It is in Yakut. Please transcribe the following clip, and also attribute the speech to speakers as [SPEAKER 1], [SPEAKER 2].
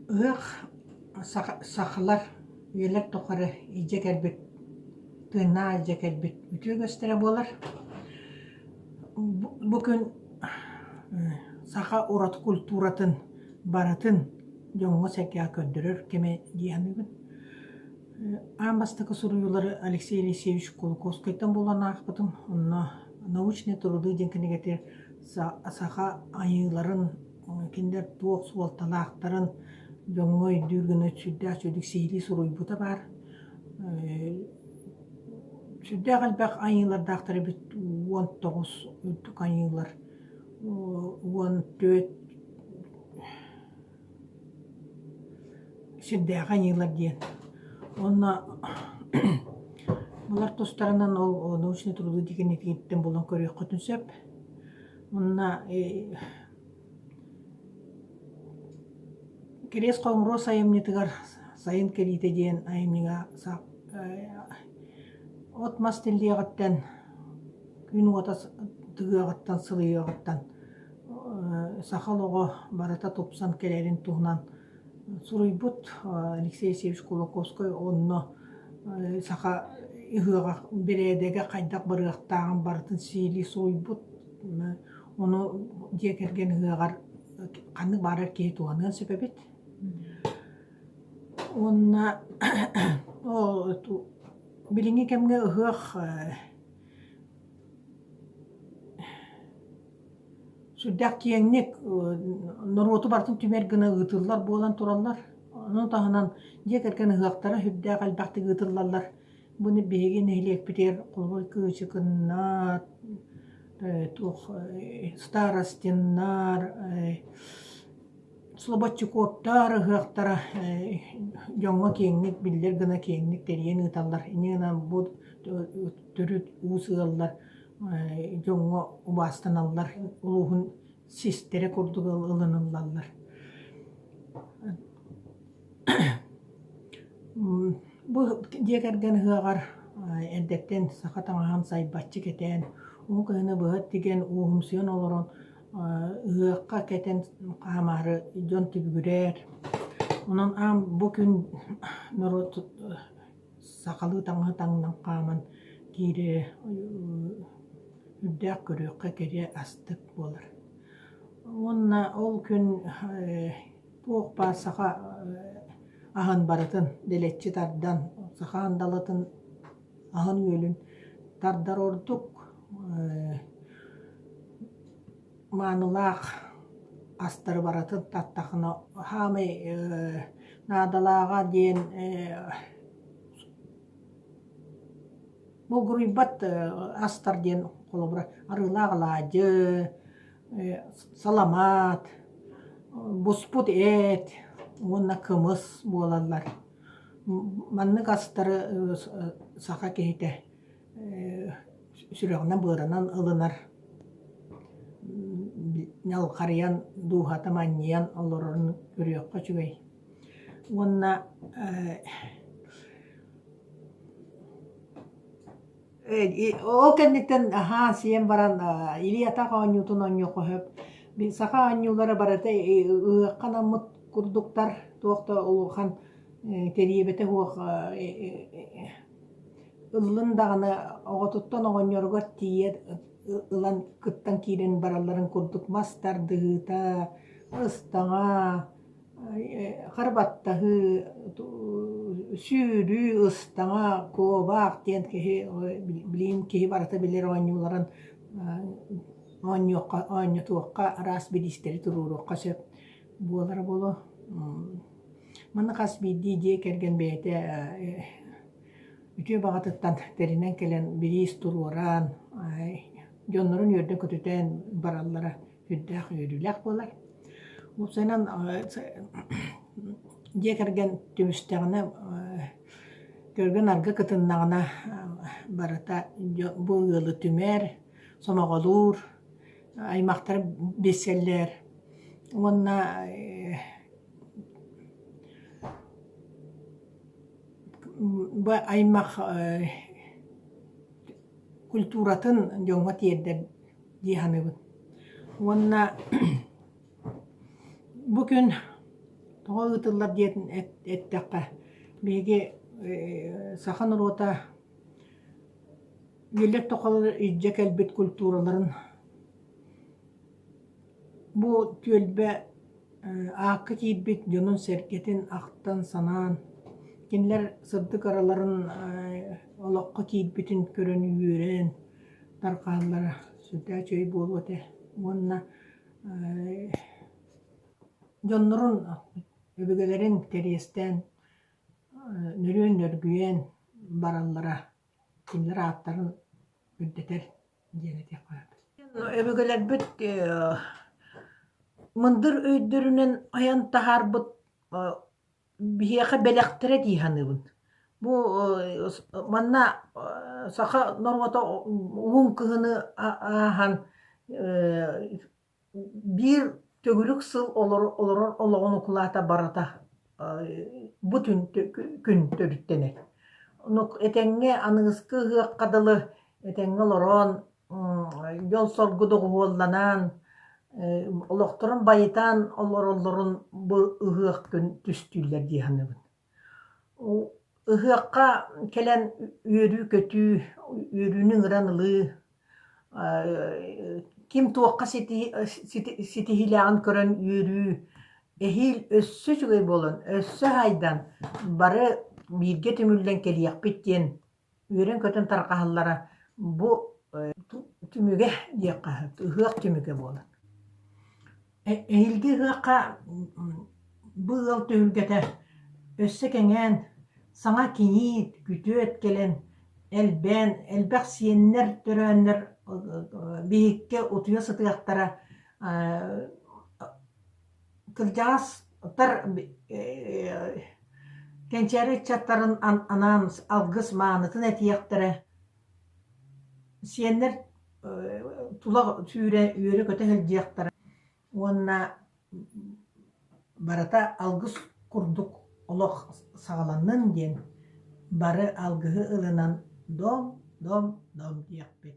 [SPEAKER 1] Ыһыах сахалар үйэлэр тухары илдьэ кэлбит, тыыннаах илдьэ кэлбит үтүө үгэстэрэ буолар. Бу күн саха ураты культуратын барытын дьоҥҥо-сэргэҕэ көрдөрөр кэмэ дии саныыбын. Аан бастакы суруйуулары Алексей Елисеевич Кулаковскайтан булан аахпытым. Онно «Научные труды» диэн кинигэтигэр саха айыыларын, кинилэр туох суолталаахтарын дьоҥҥо өйдүүр гына сүрдээх үчүгэйдик сиһилии суруйбута баар. Сүрдээх элбэх айыылардаахтар эбит, 19 үрдүк айыылар, 14 Сирдээҕи аньыылар диэн. Уонна булар тустарынан ол научный труды диэн булан көрүөххүтүн сөп. Уонна Кириэс Хоҥуруос айымньытыгар «Сайын кэлиитэ» диэн айымньыга от-мас тиллиэҕиттэн, күн уота тыгыаҕыттан, сылыйыаҕыттан саха олоҕо барыта тупсан кэлэрин туһунан суруйбут Алексей Алексеевич Кулаковскай онно саха ыһыаҕа бэрээдэгэ хайдах барыахтааҕын барытын сиһилии суруйбут. Ону дьиэ кэргэн ыһыаҕар ханнык баҕарар киһи туһаныан сөп эбит. Уонна билиҥҥи кэмҥэ ыһыах Сүрдээх киэҥник норуоту барытын түмэр гына ыытыллар буолан тураллар. Ону таһынан дьиэ кэргэн ыһыахтара сүрдээх элбэхтик ыытыллаллар. Бу биһиги нэһилиэкпитигэр холобур Кыычыкыннар, туох Старостиннар, Слободчуковтар ыһыахтара дьоҥҥо киэҥник биллэр гына киэҥник тэрийэн ыыталлар. Инньэ гынан бу төрүт уус ыаллар дьоҥҥо убаастаналлар, улууһун систэрэ курдук ылыныллаллар. Бу дьиэ кэргэн ыһыаҕар эрдэттэн саха таҥаһын сайбаччы кэтээн, уу кыһыны быһа тигэн, ууһумсуйан олорон ыһыахха кэтэн хаамаары дьон түбүгүрэр. Онон аан бу күн норуот сахалыы таҥаһы таҥнан хааман киирэ үрдээх көрүөххэ кэрэ астык буолар. Уонна ол күн туох баар саха аһын барытын дэлэччи тардан, саха андалатын аһын-үөлүн тардар ордук маанылаах астары барытын таттахына саамай наадалааҕа диэн булгуруйбат астар диэн холобура арыылаах алаадьы, саламаат, буспут эт уонна кымыс буолаллар. Маннык астары саха киһитэ сүрэҕинэн-быарынан ылынар, ньалҕарыйан, дууһата манньыйан олорорун көрүөххэ үчүгэй. Уонна ол кэнниттэн аһаан сиэн баран илии-атах оонньуутун оонньуохха сөп. Саха оонньуулара барыта ыһыахха анаммыт курдуктар, туох да улахан тэриэбэтэ суох Ыллын даҕаны оҕотуттан оҕонньоругар тиийэ ылан кыттан киирэн баралларын курдук мас тардыһыыта, ыстаҥа, харбаттаһыы, сүүрүү, ыстаҥа, куобаах диэн киһи билигин киһи барыта билэр оонньууларын оонньуохха, оонньотуохха, араас бириистэри туруоруохха сөп буолара буолуо. Манна хас биирдии дьиэ кэргэн бэйэтэ үтүө баҕатыттан тэринэн кэлэн бириис туруоран, дьоннорун үөрдэн-көтүтэн бараллара сүрдээх үөрүүлээх буолар. Уопсайынан дьиэ кэргэн түмүстэҕинэ, көргө-нарга кытыннаҕына барыта бу ыалы түмэр, сомоҕолуур, аймахтар билсэллэр уонна Бу аймах культуратын дьоҥҥо тиэрдэр дии саныыбын. Уонна бу күн Тоҕо ыытыллар диэн эттэххэ, биһиги саха норуота үйэлэр тухары илдьэ кэлбит культураларын бу түөлбэ аакка киирбит дьонун-сэргэтин ахтан-санаан, кинилэр сырдык ыраларын олоххо киирбитин көрөн үөрэн тарҕаһаллара сүрдээх үчүгэй буолуо этэ уонна дьоннорун, өбүгэлэрин кэриэстээн нөрүөн-нөргүйэн бараллара кинилэр ааттарын үрдэтэр диэн этиэххэ сөп. Өбүгэлэрбит мындыр өйдөрүнэн айан таһаарбыт биһиэхэ бэлэхтэрэ дии саныыбын. Бу манна саха норуота уһун кыһыны ааһан Биир төгүрүк сыл олорор олоҕун укулаата барыта бу күн төрүттэнэр. Ону этэҥҥэ аныгыскы ыһыахха дылы этэҥҥэ олорон, дьол-соргу доҕуһуолланан, олохторун байытан олороллорун бу ыһыах күн түстүүллэр дии саныыбын. Ыһыахха кэлэн үөрүү-көтүү, үөрүүнү ыҥыран ылыы, ким туохха ситиһиилээҕин көрөн үөрүү, эһиил өссө үчүгэй буолан, өссө аһайдан бары бииргэ түмүллэн кэлиэхпит диэн үөрэн-көтөн тарҕаһаллара бу түмүгэ диэххэ сөп, ыһыах түмүгэ буолар. Эһиилги ыһыахха бу ыал түһүлгэтэ өссө кэҥээн, саҥа кийиит, күтүөт кэлэн, элбээн, элбэх сиэннэр төрөөннөр биһиккэ утуйа сытыахтара Кырдьаҕастар кэнчээри ыччаттарын анаан алгыс маанытын этиэхтэрэ, сиэннэр тула сүүрэ үөрэ-көтө сылдьыахтара уонна барыта алгыс курдук олох саҕаланнын диэн бары алгыһы ылынан дом, дом, дом диэхпит.